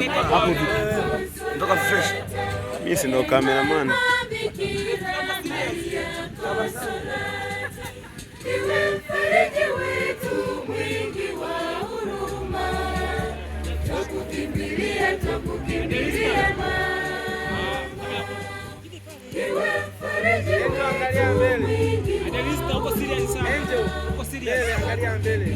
Hapo vipi? Ndoka fresh. Mimi si ndo cameraman. Bikira Maria Consolata, iwe mfariji wetu mwingi wa huruma, twakukimbilia, twakukimbilia Mama, iwe mfariji wetu mwingi wa huruma. Angalia mbele.